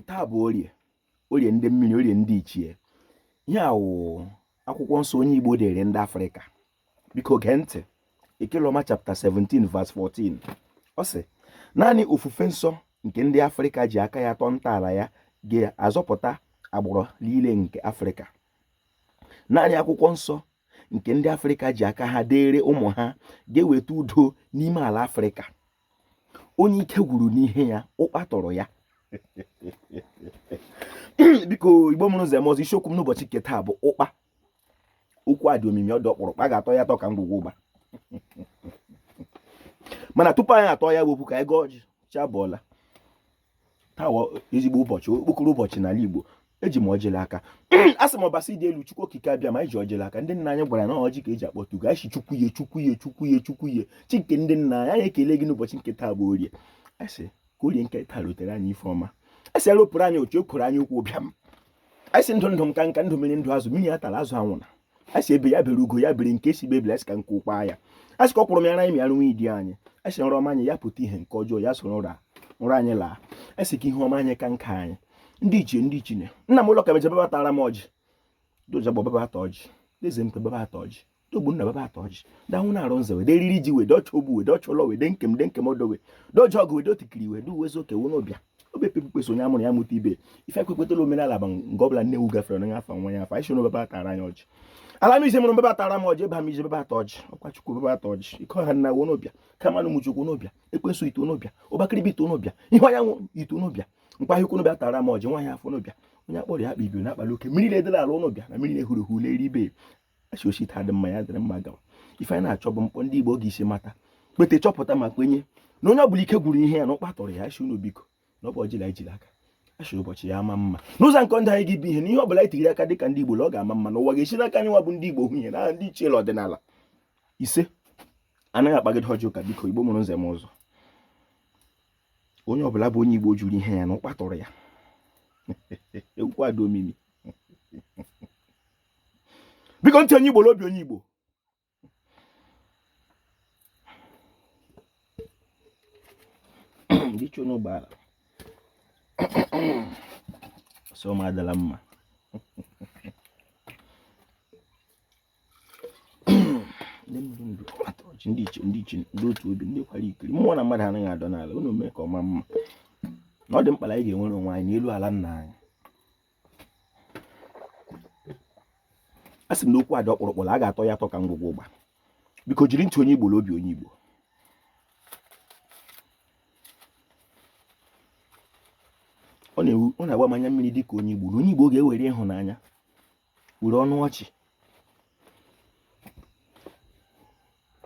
Taa bụ orie, orie ndị mmiri, orie ndị ichie. Ihe a wụ akwụkwọ nsọ onye Igbo dere ndị Afrịka. Biko gee ntị. Ekelọma chapter 17 verse 14. Ọ sị, naanị ofufe nsọ nke ndị Afrịka ji aka ya tọọ ntọala ya ga-azọpụta agbụrụ niile nke Afrịka. Naanị akwụkwọ nsọ nke ndị Afrịka ji aka ha deere ụmụ ha ga-eweta udo n'ime ala Afrịka. Onye ike gwụrụ n'ihe ya, ụkpa tọrọ ya. Biko Igbo mụrụ nze mụọ ọzọ, isiokwu m n'ụbọchị nke taa bụ ụkpa. Okwu a dị omimi, ọ dị ọkpụrụkpụ, a ga-atọ ya atọ ka ngwugwu ụgba. Mana tupu anyị atọ ya bụ okwu, ka anyị gọọ ọjị. Chi abọọla. Taa ezigbo ụbọchị, okpokoro ụbọchị n'ala Igbo. Eji m ọjị aka. Asị m ọbasi dị elu, Chukwu okike abịama, anyị ji ọjị aka. Ndị nna anyị gwara na ọjị ka eji akpọtu gị. Anyị sị Chukwu ye, Chukwu ye, Chukwu ye, Chukwu ye, chi nke ndị nna anyị. Anyị ekele gị n'ụbọchị nke taa bụ orie. Anyị sị ka orie nke taa rutere anyị ife ọma. Anyị sị eropụrụ anyị otu ekworo anyị okwu ụbịam. Anyị sị ndụ ndụ nka nka, ndụ mmiri ndụ azụ, mmiri atala azụ anwụna. Anyị sị ebe ya bere ugo ya bere, nke si bebiri, anyị sị ka nku kwaa ya. Anyị sị ka ọ kwụrụ mịara anyị mịara nwa idi anyị. Anyị sị nrọ ọma anyị ya pụta ihe, nke ọjọọ ya soro nra nrọ anyị laa. Anyị sị ka ihe ọma anyị ka nka anyị. Ndị ichie, ndị ichine, nna m ụlọ ka meje baba tara m ọjị. Doja gbọ baba ata ọjị. Deze mkpe baba ata ọjị. Dogbu nna baba ata ọjị. Danwụ na-arụ nze wede riri ji wede ọcha ogbu wede ọcha ụlọ wede nkem de nkem odowe doje ọgụ wede otikiri wede uwe zoke wu n'ụbịa obe pepukpe so onye amụrụ ya mụta ibe ife ekwekwetala omenala bụ nke ọbụla nne ewu gafere onye afọ nwa ya afọ. Anyị si baba tara anyị ọjị. Ala m ije mụrụ baba tara m ọjị. Eba m ije baba ata ọjị. Ọkwa chukwu baba ata ọjị. Ike ọha nna wo n'ụbịa kamanụ mụchukwu n'ụbịa ekwensu ito n'ụbịa ụbakịrịbi ito n'ụbịa ihu anyanwụ ito n'ụbịa mkpahịa ukwu n'ụbịa tara m ọjị. Nwaanyị afọ n'ụbịa onye akpọrọ ya akpa ibi na-akpali oke mmiri na-edela ala ụnụbịa na mmiri na-ehuru ehu na-eri ibe achị osi taa dị mma ya dịrị mma gawa. Ife anyị na-achọ bụ mkpọ ndị Igbo ga-esi mata kpete chọpụta ma kwenye na onye ọbụla ike gwuru ihe ya na ụkpa tọrọ ya. Achị unu biko na ọ bụ ọjị anyị jiri aka achị ụbọchị ya ama mma n'ụzọ nke ndụ anyị gị bụ ihe na ihe ọbụla anyị tinyere aka dịka ndị Igbo na ọ ga-ama mma na ụwa ga-esi n'aka anyị nwa bụ ndị Igbo hụ ihe na ndị ichie ọdịnala ise anaghị akpagide ọjị ụka. Biko Igbo mụrụ nze mụọ ọzọ, onye ọbụla bụ onye Igbo jụrụ ihe ya na ụkpa tọrọ ya. Okwu a dị omimi. Biko ntị onye Igbo n'obi onye Igbo. Ndị chụ n'ụgbọala sọ m adịla mma. Ndị mmiri ndụ ọchị, ndị iche, ndị iche, ndị otu obi, ndị kwara ikiri mmụọ na mmadụ anaghị adọ n'ala. Unu mee ka ọ maa mma na ọ dị mkpa na anyị ga-enwere onwe anyị n'elu ala nna anyị. A sị m na okwu a dị ọkpụrụkpụ, a ga-atọ ya atọ ka ngwugwu ụgba. Biko jiri ntị onye Igbo na obi onye Igbo. Ọ na-ewu, ọ na-agba m anya mmiri dịka onye Igbo na onye Igbo ga-ewere ịhụnanya were ọnụ ọchị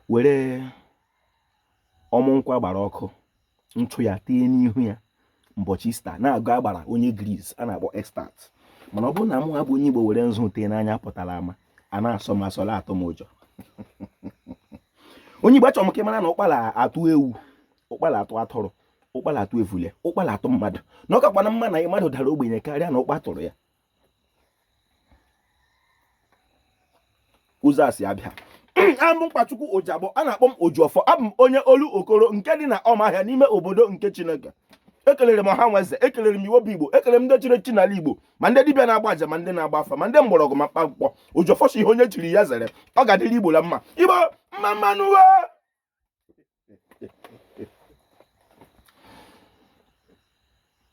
were ọmụ nkwa gbara ọkụ ntụ ya tee n'ihu ya mbọchị Ista na-agụ agbara onye Gris a na-akpọ Extat. Mana ọ bụrụ na mụ abụ onye Igbo were nzụ tee n'anya pụtara ama a na-asọ m asọla atụ m ụjọ. Onye Igbo, achọrọ m ka ị mara na ụkpala atụ ewu, ụkpala atụ atụrụ, ụkpala atụ evule, ụkpala atụ mmadụ, na ọ kakwana mma na mmadụ dara ogbenye karịa na ụkpa tụrụ ya. Ụzọ a si abịa. Abụ Mkpachukwu Ojiagbọ, a na-akpọ m Ojiọfọ. Abụ m onye olu okoro nke dị na ọmahịa n'ime obodo nke Chineke. Ekelere m ọha nweze, ekelere m iwobi Igbo, ekelere m ndị chiri echichi n'ala Igbo, ma ndị dibịa na-agba aja, ma ndị na-agba afa, ma ndị mgbọrọgwụ, ma mkpa akwụkwọ. Ojiọfọ si ihe onye chiri ya zere, ọ ga-adịrị Igbo la mma. Igbo mma mmanụ.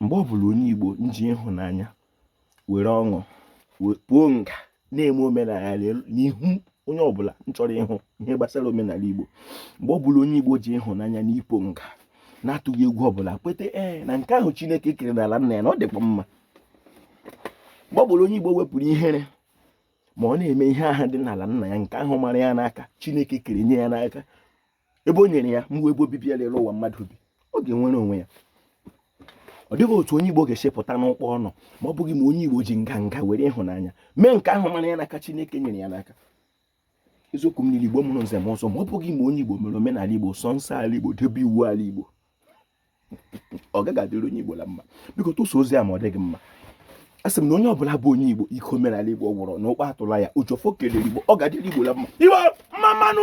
Mgbe ọ bụla onye Igbo nji ịhụnanya were ọṅụ pụọ nga na-eme omenala n'ihu onye ọbụla m chọrọ ịhụ ihe gbasara omenala Igbo, mgbe ọ bụla onye Igbo ji ịhụnanya na ipo nga na-atụghị egwu ọbụla kwete ee na nke ahụ Chineke kere n'ala nna ya na ọ dịkwa mma, mgbe ọ bụla onye Igbo wepụrụ ihere ma ọ na-eme ihe ahụ dị n'ala nna ya nke ahụ mara ya n'aka Chineke kere nye ya n'aka ebe o nyere ya mgbe ebe obibi ya lere ụwa mmadụ bi, ọ ga-enwere onwe ya. Ọ dịghị otu onye Igbo ga-esi pụta n'ụkpọ ọnụ ma ọ bụghị ma onye Igbo ji nganga were ịhụnanya mee nke ahụ mara ya n'aka Chineke nyere ya n'aka. Eziokwu m niile, Igbo mụrụ nze m ọzọ, ma ọ bụghị ma onye Igbo mere omenala Igbo, sọ nsọ ala Igbo, debe iwu ala Igbo, ọ gaghị adịrị onye Igbo la mma. Biko tụsa ozi a ma ọ dịghị mma. A sị m na onye ọbụla bụ onye Igbo ike omenala Igbo gwụrụ na ụkpa atụla ya. Ojiọfọ kelere Igbo, ọ ga-adịrị Igbo la mma. Igbo mma mmanụ.